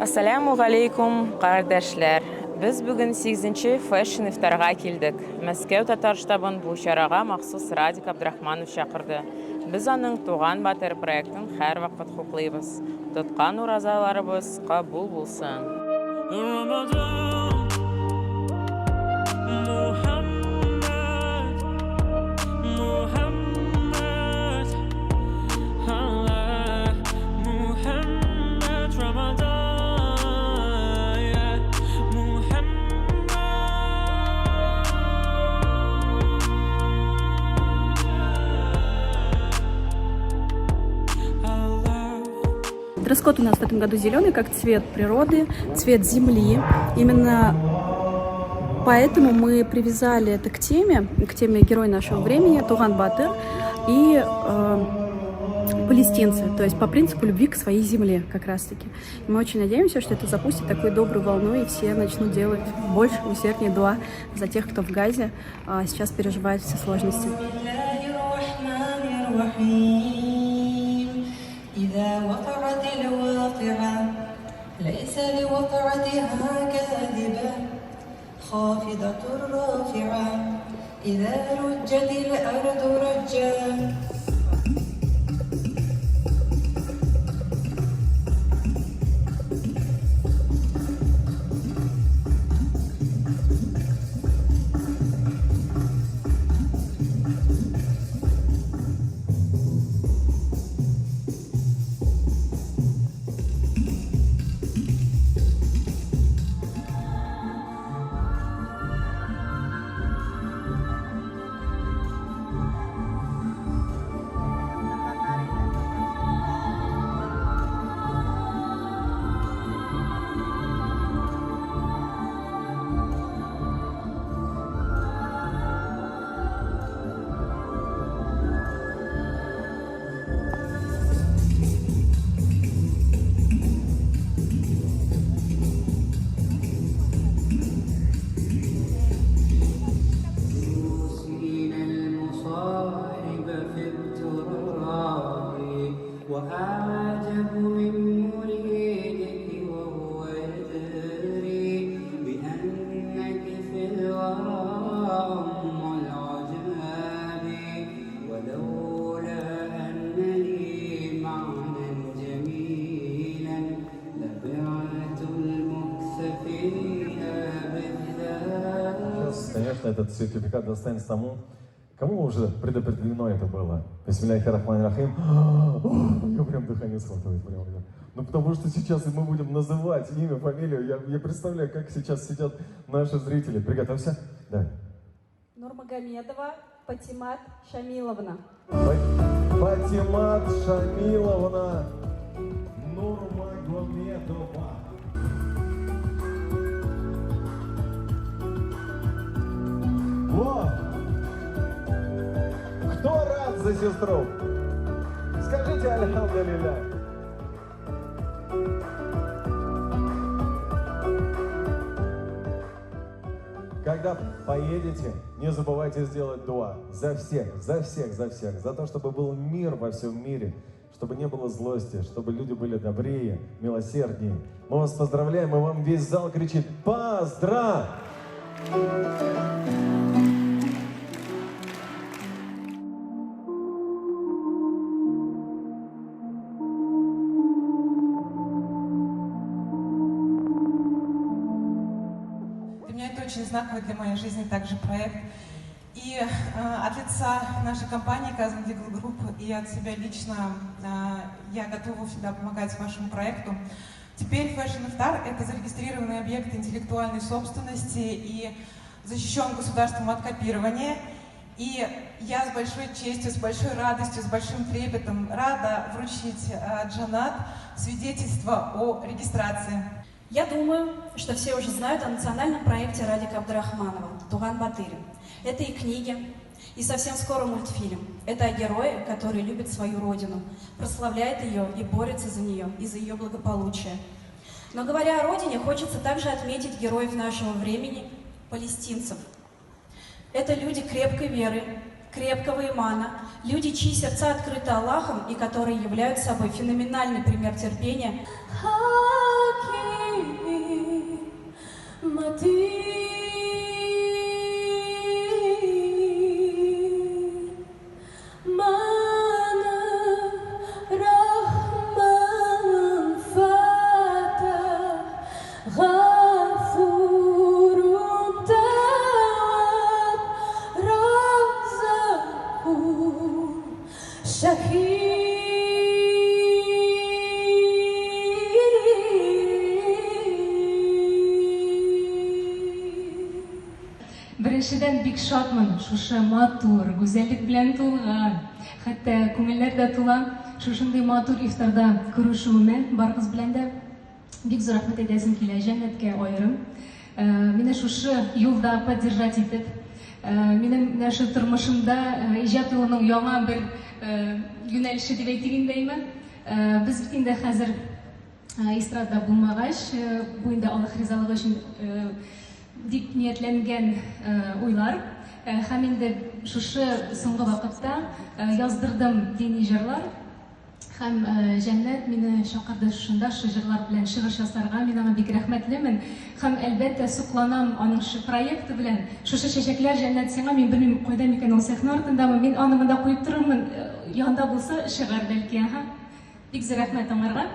Ассаляму галейкум, кардәшләр! Без бүген сигезенче Fashion ифтарга килдек. Мәскәү татар штабын бу чарага махсус Радик Абдрахманов чакырды. Без аның Туган батыр проектын һәрвакыт хуплыйбыз. Тоткан уразаларыбыз кабул булсын! Дресс-код у нас в этом году зеленый, как цвет природы, цвет земли. Именно поэтому мы привязали это к теме герой нашего времени, Туган Батыр, и палестинцы, то есть по принципу любви к своей земле как раз-таки. И мы очень надеемся, что это запустит такую добрую волну, и все начнут делать больше, усерднее дуа за тех, кто в Газе сейчас переживает все сложности. Конечно, этот сертификат достанется тому, кому уже предопределено это было. Бисмилляхи рахмани рахим. У меня прям дыхание схватывает. Прям. Ну, потому что сейчас мы будем называть имя, фамилию. Я представляю, как сейчас сидят наши зрители. Приготовься. Давай. Нурмагомедова Патимат Шамиловна. Патимат Шамиловна Нурмагомедова. Во! Кто рад за сестру? Скажите Альхамдулилля. Когда поедете, не забывайте сделать дуа за всех, за всех, за всех, за то, чтобы был мир во всем мире, чтобы не было злости, чтобы люди были добрее, милосерднее. Мы вас поздравляем, и вам весь зал кричит «Поздравляем!» Для меня это очень знаковый для моей жизни также проект. И от лица нашей компании Kazan Legal Group и от себя лично я готова всегда помогать вашему проекту. Теперь Fashion Iftar — это зарегистрированный объект интеллектуальной собственности и защищен государством от копирования. И я с большой честью, с большой радостью, с большим трепетом рада вручить Джанат свидетельство о регистрации. Я думаю, что все уже знают о национальном проекте Радика Абдрахманова «Туган Батыре». Это и книги, и совсем скоро мультфильм. Это о герое, который любит свою родину, прославляет ее и борется за нее, и за ее благополучие. Но говоря о родине, хочется также отметить героев нашего времени, палестинцев. Это люди крепкой веры, крепкого имана, люди, чьи сердца открыты Аллахом и которые являются собой феноменальный пример терпения. Кадир, Маннан, Рахман, Фаттах, Гафур, Тәвваб, Раззак, Шәһид. Беренчедән, бик шатмын, шушы матур, гүзәллек белән тулган, хәтта күңелләр дә тула, шушындый матур ифтарда күрешүемә барыгыз белән дә. Бик зур рәхмәт әйтәсем килә Җәннәткә аерым. Мине шушы юлда поддержать итеп, минем менә шул тормышымда иҗат юлының яңа бер юнәлеше дип әйтик инде, әйме. Без бит инде хәзер эстрадада булмагач, бу инде Аллаһ ризалыгы өчен дип ниятләнгән уйлар. Һәм инде шушы соңгы вакытта яздырдым дини җырлар. Һәм Җәннәт мине чакырды шушында шушы җырлар белән чыгыш ясарга. Мин аңа бик рәхмәтлемен. Һәм, әлбәттә, сокланам аның шушы проекты белән. Шушы чәчәкләр, Җәннәт, сиңа. Мин белмим, кайда микән ул, сәхнә артындамы? Мин аны монда куеп торырмын. Янда булса, чыгар, бәлки, аһа. Бик зур рәхмәт аңарга.